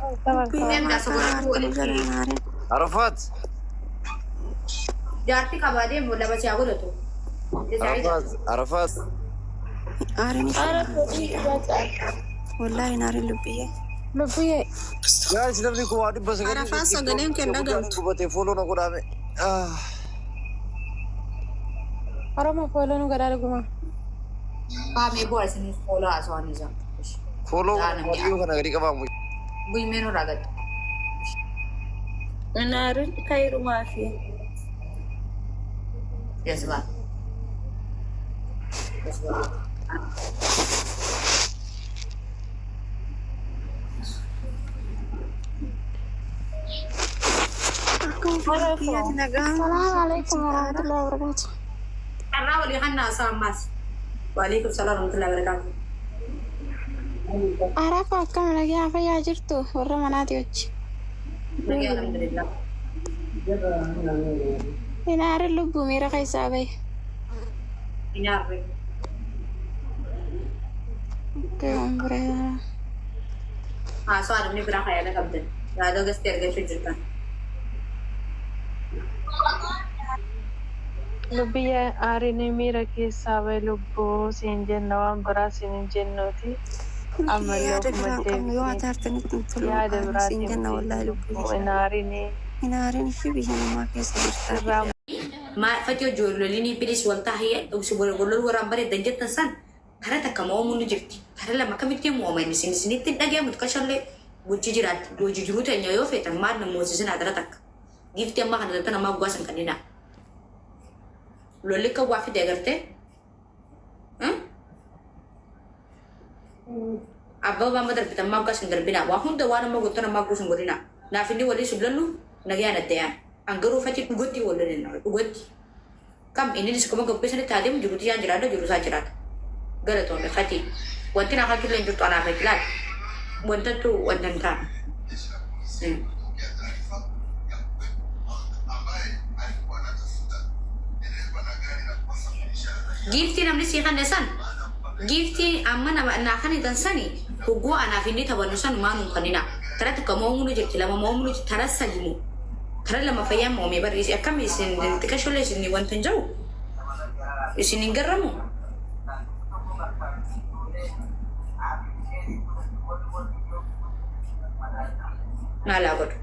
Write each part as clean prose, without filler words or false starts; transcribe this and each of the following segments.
Lubbiyyee Deemtaa maal sogoradhu aartan walitti. jala hin aarin. Arafaat. Jaartii qabaa deemu lama si haa godhatu. Arafaat. Arafaat. Aarin ishee. Wallaahi hin aarin lubbiyyee. Lubbiyyee. Guys, namni kun waa 900 Arafaa sagaleen kee hin dhagahamtu. Gubatee follow na godhaame. Ah. Oromoo follow nu godhaa dhuguma. Qaamee bu'aa isiniif follow haasawaan isaa. Follow Yaa namni godhaa kana gadi qabaamu. Bu'imee nurraa gadi. Naarin khayrumaa fi Jazbaa. Jazbaa. Akkuma lubbiyyaati nagaa. Salaamu alaikum warahmatullahi wabarakatuh. Carraa walii kan haasaa ammaas. Waalaikum salaam warahmatullahi wabarakatuh. Arafa akkam nagaa fayyaa jirtu warra manaati wajji. Nagaa alhamdulillah. Hin aarin lubbuu miira keessaa bahe. Hin aarre. Okay, waan biraa. Haasawaa namni biraa kan yaada qabdan. Yaada gasti argachuu jirtan. Lubbiyyee aariin miira keessaa bahe lubbuu siin jenna waan biraa siin hin jennuuti. Lubbiyyee Ammallee yaada ofuma biraa hin qabnu yoo deebisee ati aartanitti hin tolu yaada siin biraatiin jenna wallaahi lubbuu lubbiyyee. hin aarin Hin aarin ishee biyya namaa keessa jirta. sirraa Fatii ijoollolinii bilis waltaa hiyya wal waraan bareedan jettan san kara takka mo'amuun ni jirti. Kara lama akkamitti mo'aman isin isinitti hin dhagahamu kashallee hojii jiraatti hojii jiruu teenya yoo feetan maal na moosisinaa kara takka. Giiftii ammaa kana tattan ammaa guwaa san kannina. Lolli akka waa fide agartee. Abbaa amma darbitan ammaa guwaa san darbinaa waa hunda waan amma goottan ammaa guusun godhina. Naaf inni walii sun lallu nagaan addayaan. Angaruu fatii dhugatti wal lolinna dhugatti. Kam inni kuma gabbeessanitti adeemu jiruuti isaan jiraata jiru isaa jiraata. Galatoome fatii. Wanti naa kan illee jirtu anaaf ilaal. Wantatu wanta hin taane. Giiftii namni sii kanne san giiftii amma nama naa kan sani hogguu anaaf inni taphannu san maanuun kannina. Tara tokko mo'amuu ni jirti lama mo'amuu ni jirti tara sadi moo tara lama fayyaan mo'amee barreessi akkami isin xiqqashollee isin wanta hin jiru isin hin garramu. Maalaa godhu.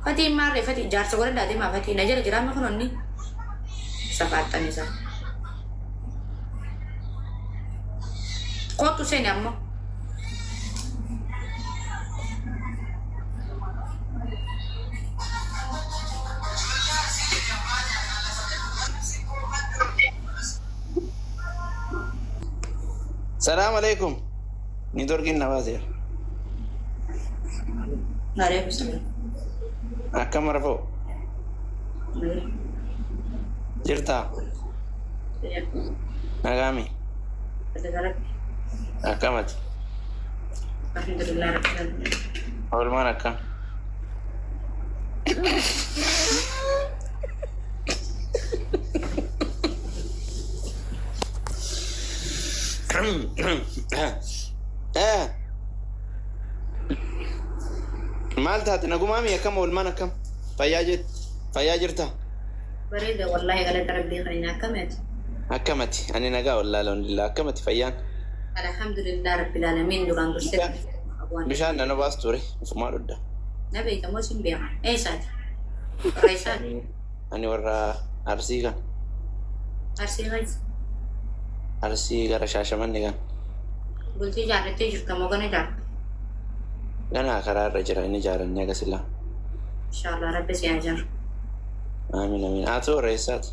Fatiin maarree fatii jaarsa godhadhaa deemaa fatii na jala jiraama kunonni safaattan isaa. Kootu seeni ammoo. Salaam alaikum. Niitoorkiin na baaseera. Waalaikum salaam. Akkam rafoo? Jirtaa? Nagaami? Akkamati? Alhamdulillah rabbil alamin. Oolmaan akkam? Eh. Maal taate nagumaami akkam oolmaan akkam? Fayyaa jir fayyaa jirtaa? Bareeda wallahi galata rabbii kan hin akkamati. Akkamati? Ani nagaa wallaahi alhamdulillah akkamati fayyaan? Alhamdulillah rabbil alamin duraan dursee. Bishaan nana baas ture ofumaa dhudda. Na beekamoo sin beeka. Eessaati? Warra eessaati? Ani warra Arsii kan. Arsii keessa. Arsii gara Shaashamanni kan. Bultii ijaarrattee jirta moo gana ijaarta? Ganaa karaa irra jira inni ijaarannee agas illaa. Inshallah rabbi si haa ijaaru. Amiin amiin. Haa ta'u warra eessaati?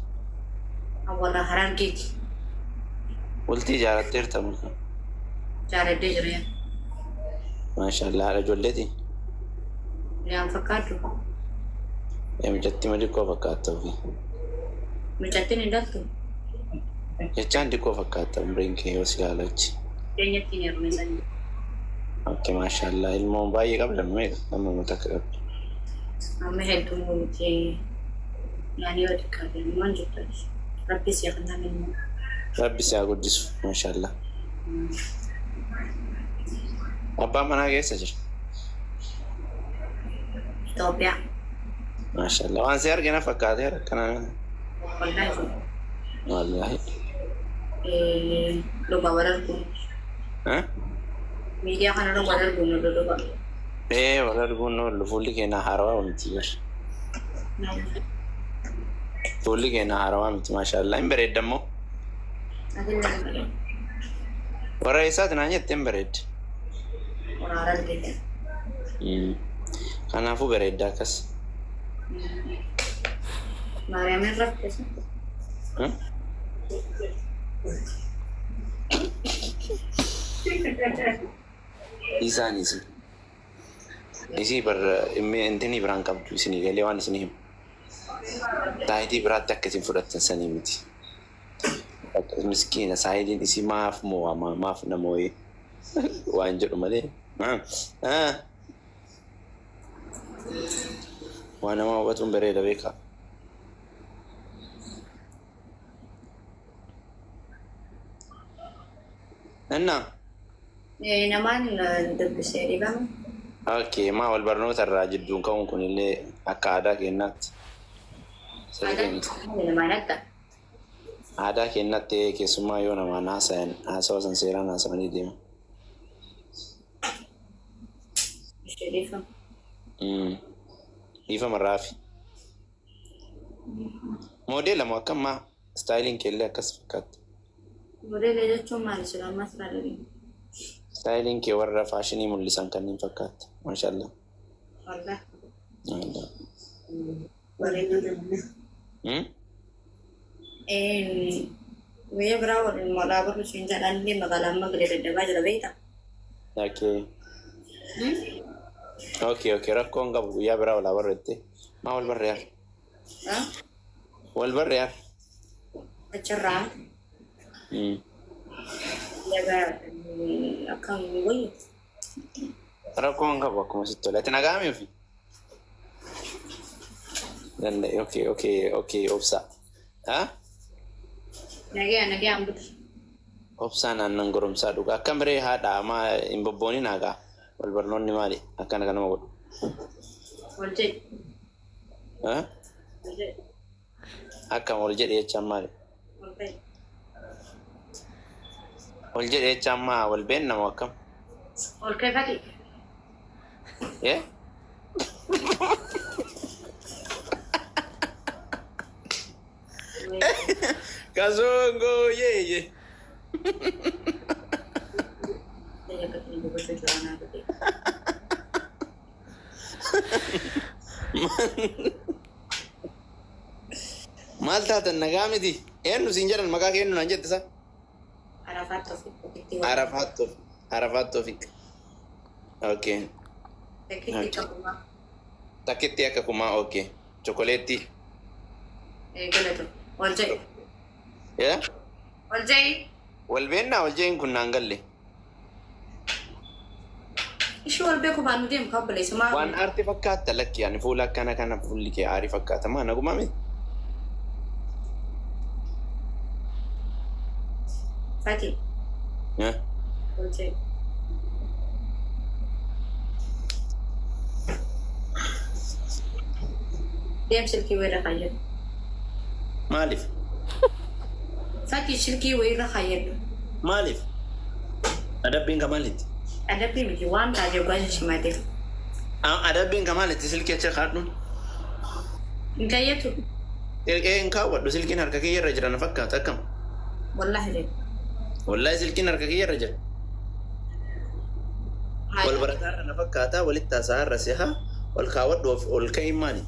Warra Harargeeti. Bultii ijaarratteerta mul'ata. Jaaladhee jira yaa. Maashaallah haadha ijoolleeti. Niyaan fakkaattu. Mucattii ma xiqqoo fakkaatta ofii. Mucattiin hin dhaltu. Jechaan xiqqoo fakkaatta umriin kee yoo si ilaalu achi. Keenyatti hin heerume sanii. Okay maashaallah ilmoon baay'ee qabda meeqa nama uummata akka qabdu. Amma hedduu miti. Yaani yoo xiqqaate ilmoon jirtu. Rabbi si haa kennu. Rabbi si haa guddisu maashaallah. Abbaan manaa keessa jira. Itoophiyaa. Maashaallah. Waan si argina fakkaatee akkana. Wallaahi. Wallaahi. Dhugaa wal arguun. Eh? Miidiyaa kanarra wal arguun nu dhugaa. Ee wal arguun oolu fuulli keenya haarawaa miti bar. Fuulli keenya haarawaa miti maashaallah. Hin bareedda immoo. Warra eessaati naan jette hin bareedde. Waraara argite. Kanaafuu bareedda akkas. Maariyaamin rakkisa. Isaan isi. Isii bar intinii biraan qabdu isinii galee waan isinii himu. Saayitii biraatti akka isin fudhattan sanii miti. Miskiina saayitiin isii maaf moo'ama maaf na moo'ee waan jedhu malee. Waan nama hubatuun bareeda beekaa. Innaa? Namaan dubbisee dhibama. Okay, maa wal barnoota irraa jidduun ka'uun kun illee akka aadaa keenyaatti. Sirrii miti. Namaan adda. Aadaa keenyaatti keessumaa yoo namaan haasayan haasawa san seeraan haasawanii deemu. Ishee dhiifama. Dhiifama raafi. Moodeela moo akkam maa istaayiliin keellee akkas fakkaatti. Moodeela jechuun maali sila ammas irraa dhageenya. Istaayiliin kee warra faashinii mul'isan kanneen fakkaatti. Maashaallah. Wallah. Wallah. Guyyaa biraa waliin walaa barru siin jedhaan illee magaalaa amma galee daddabaa jira beektaa? Okay. Okay, okay. Rakkoon qabu guyyaa biraa walaa barru jettee. Maa wal barre yaar? Wal barre yaar? Achirraa. Guyyaa biraa akkam wayyu. Rakkoon qabu akkuma sitti tola. Ati nagaa mii ofii? Danda'e. Okay, okay, okay. Obsa. Ha? Nagaya nagayaan butu. Obsaan aannan goromsaa dhuga. Akkam biree haadha maa hin bobboonin hagaa. Wal barnoonni maali? Akkana kanama godhu. Wal jedhi. Ha? Wal jedhi. Akkam wal jedhe jechaan maali? Wal ta'e. Wal jedhe jechaan maa wal beenna moo akkam? Ol ka'e fati. Eh? Kasongo yeye. Maal taatan nagaa miti? Eenyu siin jedhan maqaa kee eenyu naan jette sa? Arafaat Toofiq. Arafaat Toofiq. Arafaat Toofiq. Okay. Takkitti qabumaa. Takkitti akka kumaa okay. Chokoleetti. Galatu. Wal jedhi. Yaa? Wal jedhi. Wal beennaa wal jeen kun naan galle. Ishii wal beeku baanu deemu kan obboleessa maa. Waan aarti fakkaatta lakki ani fuula akkana kana fuulli kee aarii fakkaata maa nagumaa miti. Fati. Yaa? Wal jedhi. Deem silkii wayirra kaayyadhu. Maaliif? Fati silkii wayirra kaayyadhu. Maaliif? Adabbiin ka maalitti? Adabbii miti waan taatee gosa simatee. Adabbiin ka maalitti silkii achi kaadhuun? Hin kaayyatu. Silkii hin kaawwadhu silkiin harka kiyya irra jira na fakkaata akkam? Wallaahi jedhu. Wallaahi silkiin harka kiyya irra jira. Wal barataa irra na fakkaata walitti haasa'aa irra si'a wal kaawwadhu of ol ka'iin maali?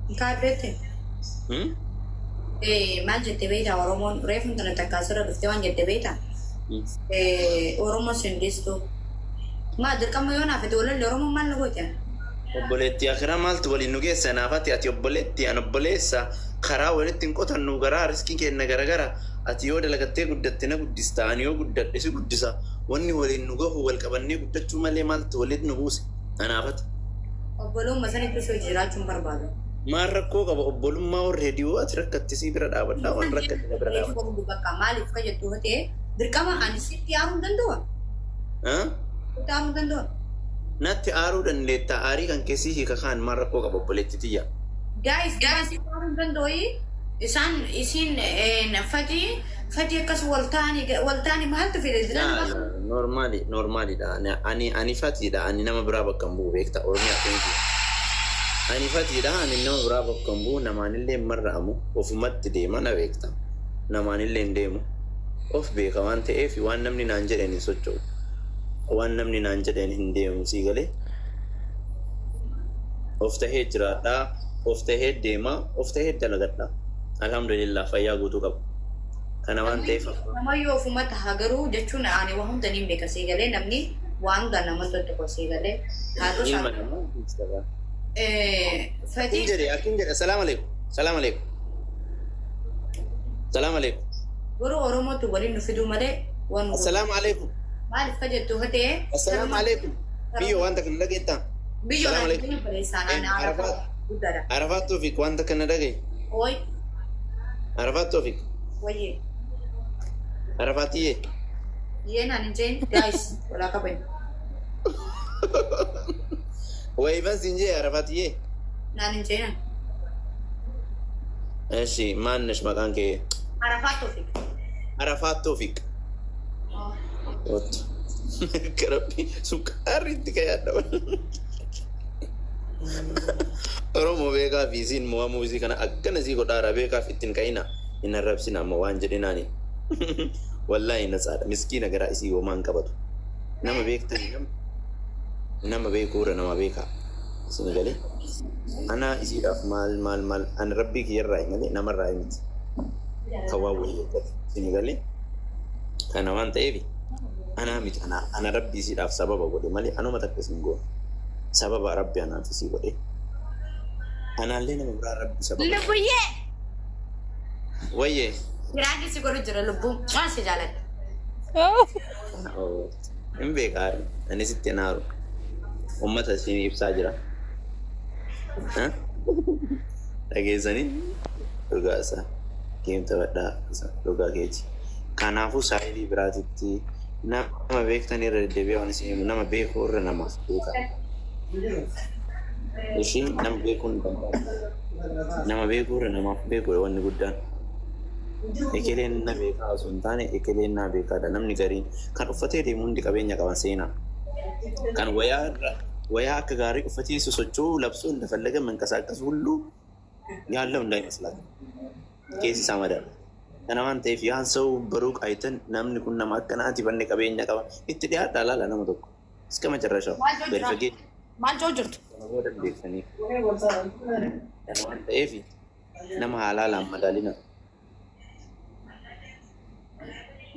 Hin kaadheette. Maal jette beektaa Oromoon reefuun tana takkaa asirra dhuftee waan jette beektaa? Oromoo sindistu. Maa dirqama yoo naaf itti walalle Oromoon maal na goote? Obboleettii akiraa maaltu waliin nu geessa naafati ati obboleettii an obboleessa karaa walitti hin qotannu garaa riskii kenna garagara ati yoo dalagattee guddatte na guddista ani yoo guddadhe si guddisa wanni waliin nu gahu wal qabannee guddachuu malee maaltu waliin nu buuse anaafati. Obbolummaa sanitti osoo jiraachuun barbaadu. Maal rakkoo qaba obbolummaa warra dhiyoo ati rakkatti si bira dhaabadhaa waan rakkatti na bira dhaabadha. Bakka maaliif ka jettu ta'e dirqama ani sitti yaa'uu hin danda'u. Ta'amuu danda'u. Natti aaruu dandeetta aarii kan keessi hiika kaan maal rakkoo qaba obboleetti tiyya. Guys, guys, aaruu danda'u. Isaan isin fatii fatii akkas waltaanii maaltu fide? Normaali normaalidha. Ani fatiidha. Ani nama biraa bakka hin bu'u beekta Oromiyaa keenya. Ani fatiidha. Ani nama biraa bakka hin bu'u namaanillee hin marra'amu ofumatti deema na beekta. Namaanillee hin deemu. Of beeka waan ta'eef waan namni naan jedheen hin socho'u. Waan namni naan jedheen hin deemu sii galee. Of tahee jiraadhaa. Of tahee deemaa. Of tahee dalagadhaa. Alhamdulillah fayyaa guutuu qabu. Kana waan ta'eef Namayyuu ofuma taha garuu jechuun ani waan hunda niin beeka sii galee namni waan hunda nama tokko sii galee haa ilma ta'u namaa Mustafa. fatii Akkin jedhe akkin jedhe salaam alaikum salaam alaikum salaam alaikum garuu Oromootu waliin nu fiduu malee waan nu assalaamu alaikum maaliif ka jettu fatee assalaamu alaikum biyyoo wanta kana dhageettaa biyyoo Salaam naan alaikum. jireenya baleessaan ani Arafaat guddaadha. Arafaat Toofiq wanta kana dhagaye Oi Arafaat Toofiq wayyee Arafaatiyyee yee naan hin jeen guys walaa qaban wayiifan siin jee Arafaatiyyee naan hin jeenan እሺ ማንሽ maqaan kee Arafaat Toofiq. Arafaat Toofiq ወጥ ከረቢ sukkaarri kayaadha Oromoo beekaa fi isiin mo'amuu isii kana akkana isii godhaara beekaaf ittiin ka'ina hin arrabsina amma waan jedhinaani. Wallaahi natsaadha miskiina garaa isii homaan qabatu. Nama beektan nama beekuura nama beekaa. Isin galee anaa isiidhaaf maal maal maal ani rabbii kiyyarraa malee namarraa miti. Kan waan wayii eeggatu isin galee kana waan ta'eef anaa miti ana rabbii isiidhaaf sababa godhe malee anuma takka isin goone. Sababa rabbi anaaf isii godhe. Anaallee nama biraa rabbi sababa. Lubbuyyee Wayyee. Firaanki si godhu jira lubbuun waan si jaaladha. Hin beekaa ani sitti hin aaru. Uummata isin ibsaa jira. Dhageessanii dhugaa isaa geemta badhaa dhugaa keeti. Kanaafuu saayilii biraatitti nama beektan irra deddeebi'ee waan isin himu nama beekuu irra namaaf beekaa. Ishii nama beekuun hin danda'amu. Nama beekuu irra namaaf beekuudha wanni guddaan. Ekeleen na beekaa osoo hin taane ekeleen na beekaadha. Namni gariin kan uffatee deemu hundi qabeenya qaban seenaa. Kan wayaa irra wayaa akka gaarii uffatee sosocho'uu labsuu እንደፈለገ መንቀሳቀስ ሁሉ ያለው እንዳይመስላችሁ keessi isaa madaala. Kana waan ta'eef yaan ሰው በሩቅ አይተን namni kun nama akkanaati banne qabeenya qaba itti dhiyaadhaa laala nama tokko እስከ መጨረሻው gadi fageenya Maal joo jirtu? kana booda beeksanii. Kana waan ta'eef nama haalaalaan madaalina.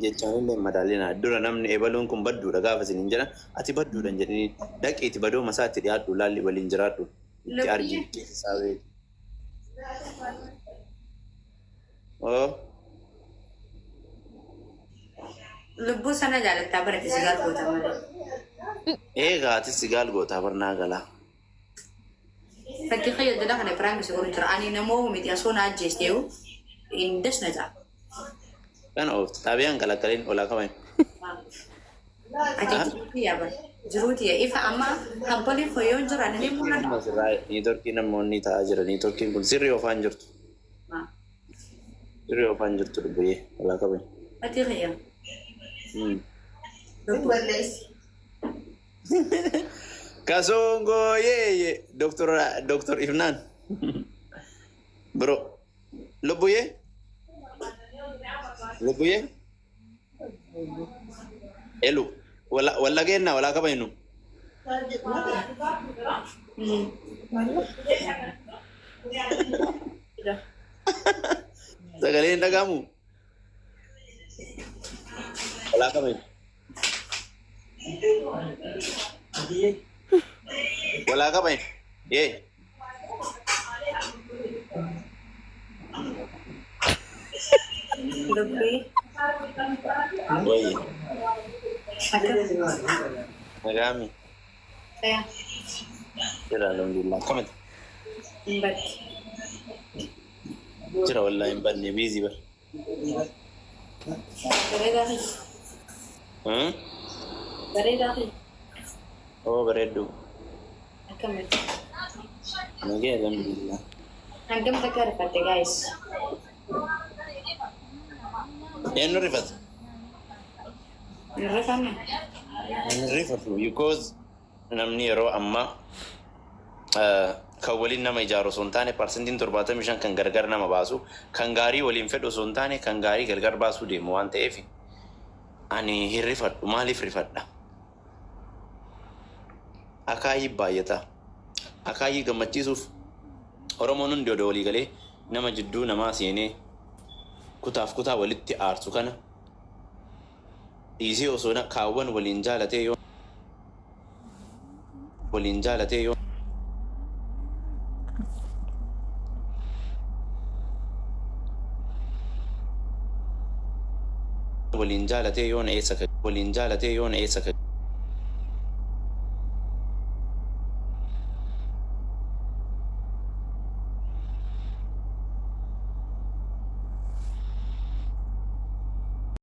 Jechaan illee madaalina. Dura namni ebaluun kun badduudha gaafa isin hin jedhan ati badduudha hin jedhiniin dhaqiiti badoo masaa itti dhiyaadhu laalli waliin jiraadhu itti argi keessa isaa beeku. Oo Lubbuu sana jaalattaa barate si gaal goota malee. Eegaa atis sigaal gootaa barnaa galaa. Fakkii fayyadala kana piraanki si godhu jira. Ani namoo miti asoo na ajjeesteeyu hin dasna ja'a. Kana oofti xaabiyaan kalaqaleen olaa qaban. Ati jiruuti yaa bara. Jiruuti yaa ifa amma kampaniin hoyoon jira ani immoo Niitoorkii namoonni taa'aa jira. Niitoorkiin kun sirrii oofaan jirtu. Sirrii oofaan jirtu dubbiyyee olaa qaban. Ati fayyaa. Kasongo yeye Dr. Dr. Ifnaan. Bro. Lubbuyyee? Lubbuyyee? Elu. Walla walla geenna walaa kabajnu. Sagaleen hin dhaga'amu? Walaa kabajnu. Walaa kabajnu. Yee. Dubbii. Wayye. Nagaami. Fayyaa. Jira alhamdulillah. Akkamitti? Hin badde. Jira wallahi hin badne biizii bar. Bareedaa fi. Hmm? Bareedaa fi. Oo bareedduu. Akkamitti? Nagee alhamdulillah. Hangam takka rifatte guys? Eenyu rifata? Hin rifanne? Hin rifatu because namni yeroo ammaa kan waliin nama ijaaru osoo hin taane 75% kan gargar nama baasu, kan gaarii waliin fedhu osoo hin taane kan gaarii gargar baasuu deemu waan ta'eef ani hin rifadhu. Maaliif rifadha? Akaayii baay'ata. Akaayii gammachiisuuf Oromoon hundi odoo walii galee nama jidduu namaa seenee kutaaf kutaa walitti aarsu kana dhiisee osoo kaawwan waliin jaalatee yoo waliin jaalatee yoo waliin jaalatee yoona eessa ka waliin jaalatee yoona eessa ka